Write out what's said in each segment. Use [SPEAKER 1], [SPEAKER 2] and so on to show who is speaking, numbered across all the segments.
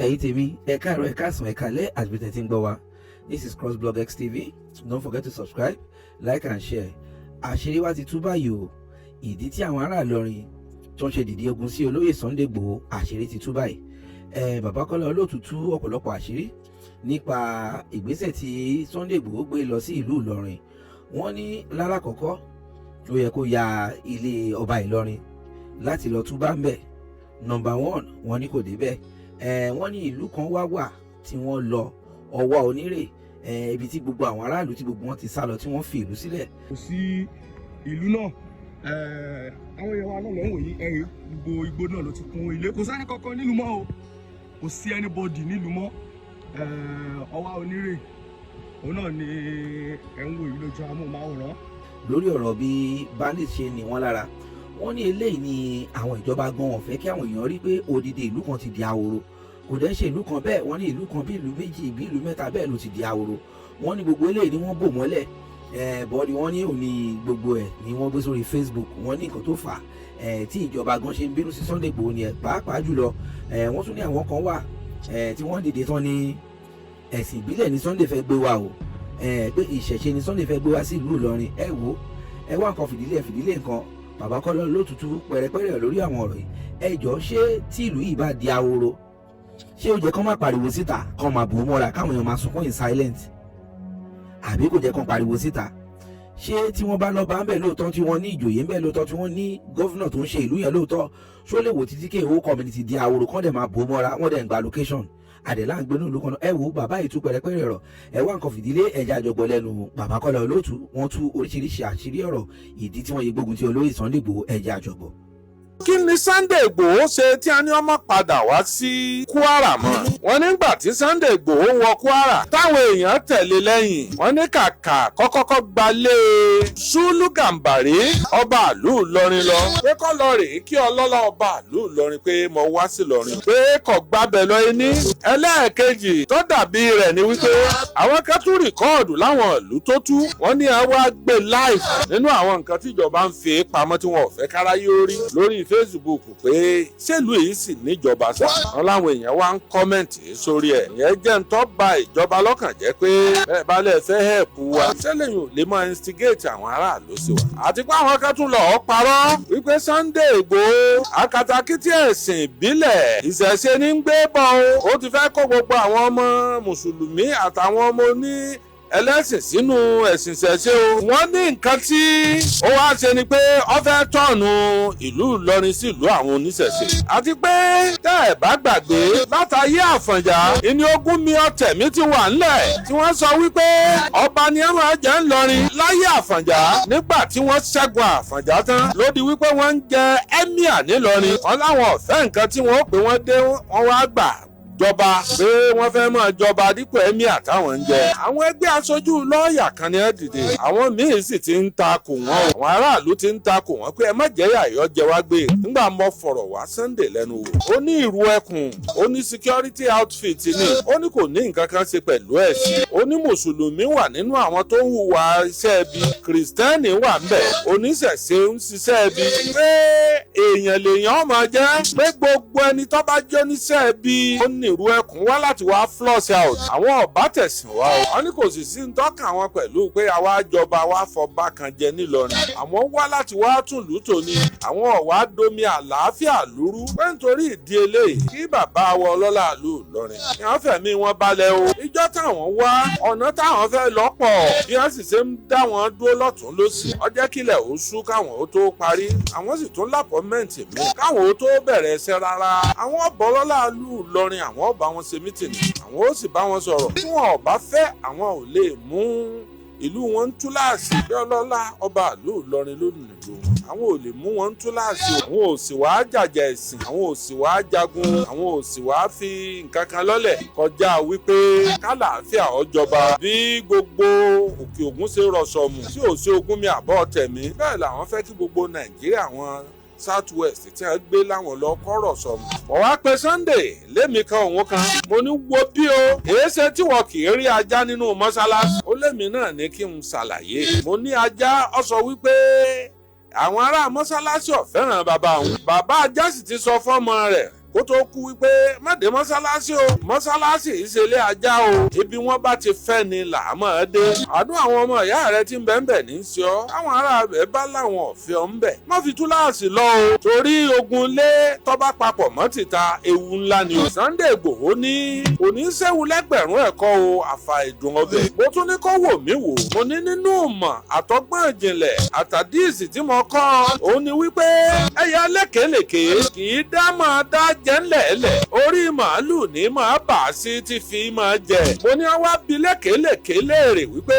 [SPEAKER 1] Ẹ̀yin tèmi, ẹ káàárọ̀, ẹ káàsán, ẹ káalẹ́ àti tẹ̀ tí ń gbọ́ wa. This is Crossblog XTV. Don't forget to subscribe, like and share. Àṣírí wa ti tú báyìí o. Ìdí tí àwọn ará Ìlọrin tó ń ṣe dìde ogun sí olóyè Sunday Igboho, àṣírí ti tú báyìí. Ẹ bàbá Kọ́lá Olóòtú tú ọ̀pọ̀lọpọ̀ àṣírí nípa ìgbésẹ̀ tí Sunday Igboho gbé lọ sí ìlú Ìlọrin. Wọ́n ní lálákọ̀ọ́kọ́, ó yẹ kó ya ilé ọba Ìlọrin láti lọ túbá ń bẹ̀, number one. Wọ́n ní kò débẹ̀. Ẹ wọ́n ní ìlú kan wá wà tí wọ́n lọ, Ọwá Onírè, ẹ ibi tí gbogbo àwọn aráàlú tí gbogbo wọn ti sá lọ, tí wọ́n fi ìlú sílẹ̀.
[SPEAKER 2] Kò sí ìlú náà. Àwọn èèyàn wa náà lọ́wọ́ yìí, ẹ̀rí gbogbo igbó náà ló ti kún ilé. Kò sẹ́ni kankan nílùú mọ́ o, kò sí anybody nílùú mọ́. Ọwá Onírè, òun náà ni ẹ̀ ń wò yìí lójú amóhùnmáwòrán.
[SPEAKER 1] Lórí ọ̀rọ̀ bí bandit ṣe ní wọ́n lára, wọ́n ní eléyìí ni àwọn ìjọba gan wọn fẹ́ kí àwọn èèyàn rí pé odidi ìlú kan ti di ahoro. Kò dẹ́ ṣe ìlú kan bẹ́ẹ̀, wọ́n ní ìlú kan bí ìlú méjì, bí ìlú mẹ́ta bẹ́ẹ̀ ló ti di ahoro. Wọ́n ní gbogbo eléyìí ni wọ́n bò mọ́lẹ̀ bọ́ọ̀dì. Wọ́n ní òní gbogbo ẹ̀ ni wọ́n gbé sórí Facebook. Wọ́n ní nǹkan tó fà á tí ìjọba gan ṣe ń bínú sí Sunday Igboho ni ẹ̀. Pàápàá jùlọ, wọ́n tún ní àwọn kan wà tí wọ́n dìde tán ní ẹ̀sìn ìbílẹ̀ ní Sunday fẹ́ gbé wa o, pé ìṣẹ̀ṣe ni Sunday fẹ́ gbé wá sí ìlú Ìlọrin. Ẹ wo, ẹ wá nǹkan fìdílé fìdílé nǹkan. Bàbá Kọ́lá Olóòtú tú pẹ̀rẹ̀pẹ̀rẹ̀ lórí àwọn ọ̀rọ̀ yìí. Ẹ jọ, ṣé tí ìlú yìí bá di ahoro, ṣé ó jẹ́ kán má pariwo síta, kán máa bò ó mọ́ra, káwọn èèyàn máa sunkún in silent, àbí kò jẹ́ kán pariwo síta? Ṣé tí wọ́n bá lọ́ba ń bẹ̀ lóòótọ́, tí wọ́n ní ìjòyè ń bẹ̀ lóòótọ́, tí wọ́n ní governor tó ń ṣe ìlú yẹn lóòótọ́, ṣó lè wò títí kí èèwọ̀ community di ahoro, kán dẹ̀ máa bò ó mọ́ra, wọ́n dẹ̀ ń gba location àdẹ̀là ń gbénú ìlú kan náà? Ẹ wo, bàbá yìí tú pẹ̀rẹ̀pẹ̀rẹ̀ rọ̀. Ẹ wá nǹkan fìdílé, ẹja àjọgbọ̀ lẹ́nu bàbá Kọ́lá Olóòtú. Wọ́n tú oríṣiríṣi àṣírí ọ̀rọ̀ ìdí tí wọ́n yẹ gbógun ti olóyè Sunday Igboho. Ẹja àjọgbọ̀.
[SPEAKER 3] Kí ni Sunday Igboho ṣe tí a ní ọmọ padà wá sí Kwara mọ́? Wọ́n nígbà tí Sunday Igboho wọ Kwara, táwọn èèyàn tẹ̀lé lẹ́yìn, wọ́n ní kàkà kọ́kọ́kọ́ gbalé Sùlù Gàǹbàrí, ọba ìlú Ìlọrin lọ, pé kọ́ lọ rèé kí ọlọ́lá ọba ìlú Ìlọrin pé mo wá sí Ìlọrin, pé kò gbábẹ́ lọ. Ní ẹlẹ́ẹ̀kejì tó dàbí rẹ̀ ni wípé àwọn kan tún record láwọn ìlú tó tú. Wọ́n ní ẹ wá gbé live nínú àwọn nǹkan tíjọba ń fi pamọ́ tí wọn ò fẹ́ káráyé ó rí lórí Facebook, pé ṣèlú èyí sì níjọba sá. Wọn láwọn èèyàn wá ń comment sórí ẹ̀. Ìyẹn jẹ́ ń tọ́ ba ìjọba lọ́kàn jẹ́ pé bẹ́ẹ̀ bá lẹ̀ fẹ́ help wa, sẹ́lẹ̀yìn ò lè máa instigate àwọn aráàlú sí wa. Àti pé àwọn kan tún lọ́ọ́ parọ́ wípé Sunday Igboho, akatakítí ẹ̀sìn ìbílẹ̀ ìṣẹ̀ṣe ní ń gbé bọ̀ o, ó ti fẹ́ kó gbogbo àwọn ọmọ mùsùlùmí àtàwọn ọmọ oní ẹlẹ́sìn sínú ẹ̀sìn ìṣẹ̀ṣe o. Wọ́n ní nǹkan tí ó wá ṣe ni pé ó fẹ́ turn ìlú Ìlọrin sí ìlú àwọn oníṣẹ̀ṣe. Àti pé tẹ́ ẹ̀ bá gbàgbé, látàyé Àfọ̀njá ìní ogún mi ọ̀tẹ̀ mi ti wà ńlẹ̀ tí wọ́n sọ wípé ọba ni ẹ máa jẹ́ ńlọrin láyé Àfọ̀njá. Nígbà tí wọ́n ṣẹ́gun Àfọ̀njá tán, ló di wípé wọ́n ń jẹ emir nílọrin. Wọ́n láwọn ọ̀fẹ́ nǹkan tí wọ́n pè wọ́n dé, wọ́n wá gbà jọba pé wọ́n fẹ́ máa jọba dípò emir táwọn ń jẹ. Àwọn ẹgbẹ́ aṣojú lọ́ọ̀yà kan ní ẹ́ dìde. Àwọn míín sì ti ń takò wọ́n o. Àwọn aráàlú ti ń takò wọ́n pé ẹ má jẹ́ yàyọ́ jẹ wá gbé. Nígbà mo fọ̀rọ̀ wá Sunday lẹ́nu wò, ó ní ìrù ẹkùn, ó ní security outfit ni, ó ní kò ní nǹkan kan ṣe pẹ̀lú ẹ̀sìn. Ó ní mùsùlùmí wà nínú àwọn tó ń hùwà iṣẹ́ ibi, kìrìsìtẹ́nì wà ńbẹ̀, oníṣẹ̀ṣe ń ṣiṣẹ́ ibi, pé èèyàn lèèyàn máa jẹ́, pé gbogbo ẹni tó bá jẹ́ oníṣẹ́ ibi, ó ní ìrú ẹkùn wá láti wá flush out. Àwọn ọ̀bá tẹ̀sìn wa o. Wọ́n ní kò sì sí ń tọ́ka àwọn pẹ̀lú pé àwa jọba wa fọba kan jẹ nílọrin. Àwọn wá láti wá tún lù tòní, àwọn ọ̀wá domi àlàáfíà lúrú, pé nítorí ìdí eléyìí, kí bàbá wa ọlọ́lá ìlú Ìlọrin ní wọ́n fẹ̀mí wọn balẹ̀ o. Ìjọ táwọn wá, ọ̀nà táwọn fẹ́ lọ́pọ̀, bí wọ́n sì ṣe ń dá wọn dúró lọ́tún lọ́sì, ọjọ́ kílẹ̀ ó sú káwọn ó tó parí. Àwọn sì tún l'appointment mi káwọn ó tó bẹ̀rẹ̀ ẹsẹ̀ rárá. Àwọn ọ̀bọ̀lọ́lá ìlú Ìlọrin, àwọn ó bá wọn ṣe meeting, àwọn ó sì bá wọn sọ̀rọ̀. Tí wọn ò bá fẹ́, àwọn ò lè mú ìlú wọn ń túláàsì bí ọlọ́lá ọba ìlú Ìlọrin ló nílùú wọn, àwọn ò lè mú wọn ń túláàsì. Àwọn ò sì wá jàjà ẹ̀sìn, àwọn ò sì wá jagun, àwọn ò sì wá fi nǹkan kan lọ́lẹ̀ kọjá wípé kálàáfíà ọjọba. Bí gbogbo Òkè Ògùn ṣe rọ̀ṣọ̀mù tí ò sí ogún mi àbọ̀ tẹ̀mí, bẹ́ẹ̀ làwọn fẹ́ kí gbogbo Nàìjíríà, wọn South West tí wọ́n gbé láwọn lọ kọ́rọ̀ sọ̀mù. Mo wá pe Sunday lémi kan òun kan, mo ní wo bí o, èé ṣe tí wọn kì í rí ajá nínú mọ́ṣáláṣí? Ó lémi náà ní kí n ṣàlàyé. Mo ní ajá, ó sọ wípé àwọn ará mọ́ṣáláṣí ò fẹ́ràn bàbá òun. Bàbá ajá sì ti sọ fọ́mọ rẹ̀. Kó tó kú wípé má dé mọ́sálásí o, mọ́sálásí ìṣẹ̀lẹ̀ ajá o, ibi wọ́n bá ti fẹ́ ni là á mọ̀ ẹ́ dé. Àdún àwọn ọmọ ìyá rẹ ti ń bẹ̀ ń bẹ̀ ní í ṣe ọ́, káwọn ará rẹ̀ bá láwọn ọ̀fẹ́ ọ̀ ń bẹ̀, má fi túláàsì lọ o, torí ogun lé tọ́ba papọ̀ mọ́ tìta ewu ńlá ni o. Sunday Igboho ní kò ní séwu lẹ́gbẹ̀rún ẹ̀kọ́ o, àfà ìdùn ọbẹ̀. Mo tún ní kó wò mí wò, mo ní nínú ìmọ̀ àtọ́gbọ́n ìjìnlẹ̀ àtàdíìsì tí mo kọ́ òun ni wípé ẹyẹ lékelèké kì í dá máa dá jẹ́ ńlẹ̀ẹ́lẹ̀, orí màálù ní máa bà á sí ti fi máa jẹ. Mo ní wá bi lékelèké léèrè wípé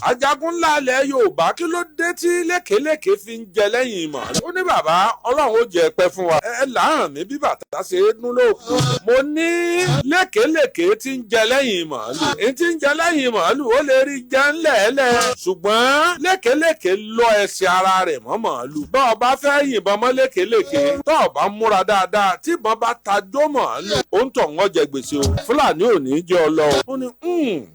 [SPEAKER 3] ajagun ńlá ilẹ̀ Yorùbá kí ló dé tí lékelèké fi ń jẹ lẹ́yìn màálù. Ó ní bàbá Ọlọ́run ó jẹ pẹ́ fún wa, ẹ láhàn mí bí bàtà ṣe é dún lóòkù. Mo ní lékelèké tí ń jẹ lẹ́yìn màálù, èyí tí ń jẹ lẹ́yìn màálù ó lè rí jẹ ńlẹ̀ẹ́lẹ̀, ṣùgbọ́n lékelèké lọ ẹsẹ̀ ara rẹ̀ mọ́ màálù. Bá ọ bá fẹ́ yìnbọn mọ́ lékelèké, tọ́ ọ bá múra dáadáa, tí ìbọn bá ta jó màálù, ó ń tọ̀ wọ́n jẹ gbèsè o. Fúlàní ò ní jẹ́ ọ lọ. Ó ní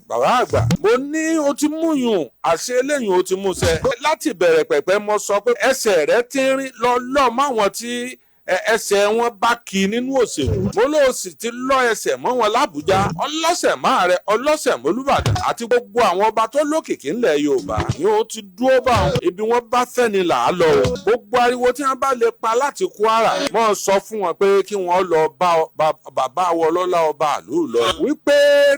[SPEAKER 3] bàbá àgbà, mo ní o ti mú yùn, àṣẹ eléyìí o ti mú ṣẹ. Láti bẹ̀rẹ̀ pẹ̀pẹ̀ mo sọ pé ẹsẹ̀ rẹ ti ń rí lọ lọ́ máwọn tí ẹsẹ̀ wọn bá kí nínú òṣèlú. Mo ló sì ti lọ ẹsẹ̀ mọ́ wọn lábújá, ọlọ́sẹ̀ máa rẹ, ọlọ́sẹ̀ mọ́lúbàdàn àti gbogbo àwọn ọba tó lókìkí ńlẹ̀ Yorùbá ni ó ti dúró bá wọn. Ibi wọn bá fẹ́ ni là á lọ o. Gbogbo ariwo tí wọ́n bá lè pa láti Kwara, mọ́ sọ fún wọn pé kí wọ́n lọ bá bàbá Awọlọ́lá ọba àlú Ìlọrin, wípé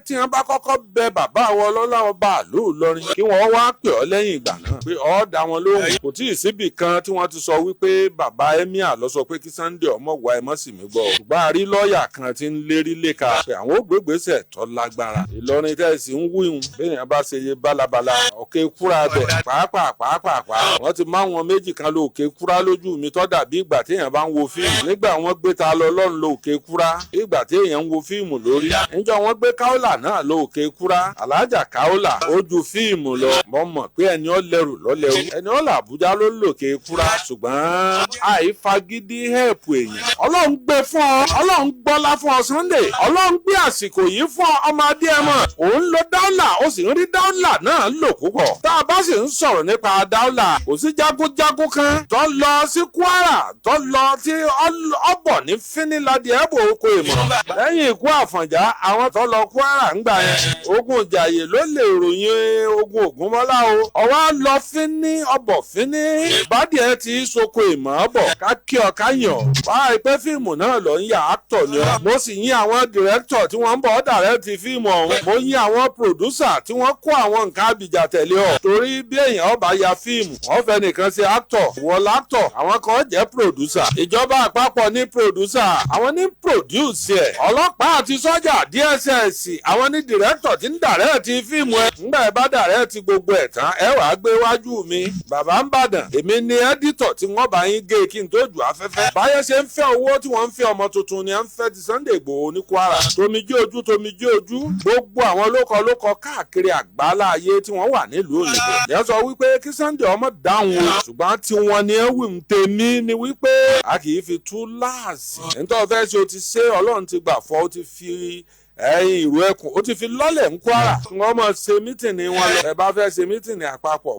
[SPEAKER 3] tí wọ́n bá kọ́kọ́ bẹ bàbá Awọlọ́lá ọba àlú Ìlọrin kí wọ́n wá pè ọ́ lẹ́yìn ìgbà náà pé ọ́ dá wọn lóhùn. Kò tí ì síbì kan tí wọ́n ti sọ wípé bàbá emir lọ sọ pé kí Sunday ọmọ wa ẹ mọ́ sì mí gbọ́. Ṣùgbọ́n a rí lọ́ọ̀yà kan tí ń lérí léka pé àwọn ògbégbèsè tó lágbára. Ìlọrin tẹ́ ẹ sì ń wíhun béèyàn bá ṣe yé bálabàla òkè kúra bẹ̀ pàápàá pàápàá. Wọ́n ti máa wọn méjì kan lọ òkè kúra lójú mi tó dàbí ìgbà téèyàn bá ń wo fíìmù. Nígbà wọ́n gbé ta lọ lọ́run lọ òkè kúra, ìgbà téèyàn ń wo fíìmù lórí. Níjọ́ wọ́n gbé Káólà náà lọ òkè kúra, Alájà Káólà ó ju fíìmù lọ. Mo mọ̀ pé ẹni ó lẹ́rù lọ́lẹ́rù, ẹni ó làbújá ló lòkè kúra, ṣùgbọ́n àìfagídí hẹ́ẹ̀pù èèyàn. Ọlọ́run gbé fún ọ, Ọlọ́run gbọ́lá fún ọ Sunday, Ọlọ́run gbé àsìkò yìí fún ọ ọmọ adéẹmọ. Òun lo dáúlà, ó sì ń rí dáúlà náà lò púpọ̀. Tá a bá sì ń sọ̀rọ̀ nípa dáúlà, kò sí jagunjagun kan tó lọ sí Kwara tó lọ tí ọbọ̀ ní Fíniládì ẹ̀bù oko ìmọ̀. Lẹ́yìn ikú Àfọ̀njá, àwọn tó lọ Kwara ń gbà yẹn, ogun Ìjàyè ló lè ròyìn ogun Ògúnmọ́lá o. Ọwọ́ lọ Fíní ọbọ̀ Fíní, ìbádìí ẹ ti soko ìmọ̀ bọ̀ ká kí ọ ká yàn. Wá ìpẹ́ fíìmù náà lọ ń yà actor ni ọ́. Mo sì yín àwọn director tí wọ́n ń bọ̀ direct fíìmù ọ̀hún. Mo yín àwọn producer tí wọ́n kó àwọn nǹkan àbíjà tẹ̀lé ọ. Torí bí èèyàn ọba ya fíìmù, wọ́n fẹ́ nìkan ṣe actor, wọ́n l'actor, àwọn kan jẹ́ producer. Ìjọba àpapọ̀ ní producer, àwọn ní produce ẹ̀. Ọlọ́pàá àti sọ́jà DSS, àwọn ní director tí ń direct fíìmù ẹ̀. Ńgbà ẹ bá direct gbogbo ẹ̀ tán, ẹ wàá gbé wájú mi. Bàbá ń bàdàn, èmi ni editor tí wọ́n bá yín gé kí n tó jù afẹ́fẹ́. Báyẹ̀ ṣe ń fẹ́ owó tí wọ́n ń fẹ́ ọmọ tuntun ni à ń fẹ́ ti Sunday Igboho ní Kwara. Tomijé ojú tomijé ojú, gbogbo àwọn lókọ lókọ káàkiri àgbálá ayé tí wọ́n wà nílùú òyìnbó. Ìyẹn sọ wípé kí Sunday ọmọ dáhùn o, ṣùgbọ́n tí wọ́n ní wí ń tèmi ni wípé a kì í fi tú láàsì. Nítorí fẹ́ ṣe o ti ṣe, Ọlọ́run ti gbà fọ́, o ti fi ẹ̀yìn ìró ẹkùn, o ti fi lọ́lẹ̀ ń Kwara. Wọ́n mọ̀ ṣe mítìnì wọn lọ. Ẹ bá fẹ́ ṣe mítìnì àpapọ̀.